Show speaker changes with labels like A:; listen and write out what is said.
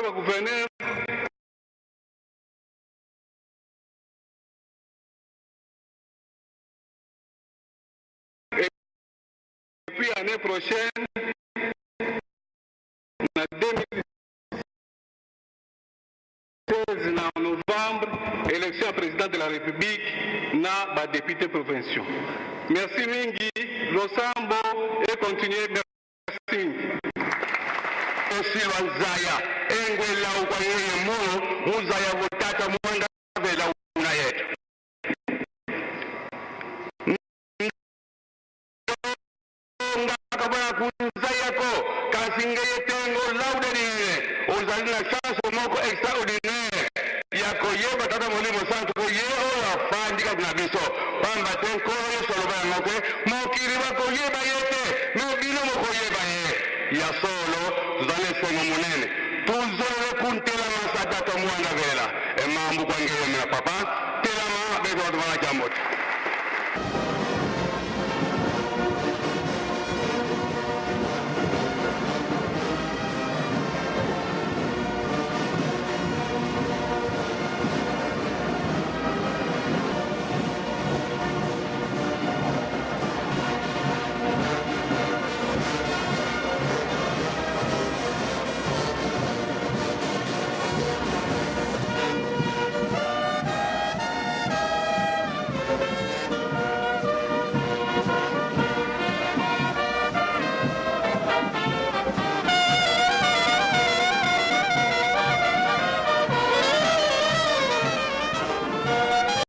A: ba gouverneur. Et puis année prochaine, na 2016 na novembre, élection ya président de la République na ba députés provinciaux. Merci mingi, losambo et continuer. Merci mingi.
B: Osilwa nzaya engwe laukwa yeye mulo muzaya butata mwanda vela una yetu ngakabona kunzayako kasi ngeye tengo laude nene ozali na chance moko extraordinaire ya koyeba Tata Molimo Santu ko ye oyo afandi kati na biso, pamba te Nkolo Yesu aloba yango ke mokili bakoyeba ye te, me bino mokoyeba ye. Ya solo tozali na esengo monene tuzolole kuntelama sa tata mwanda vela emambu kwa ngeyemela papa telama beto bato bana kyambote.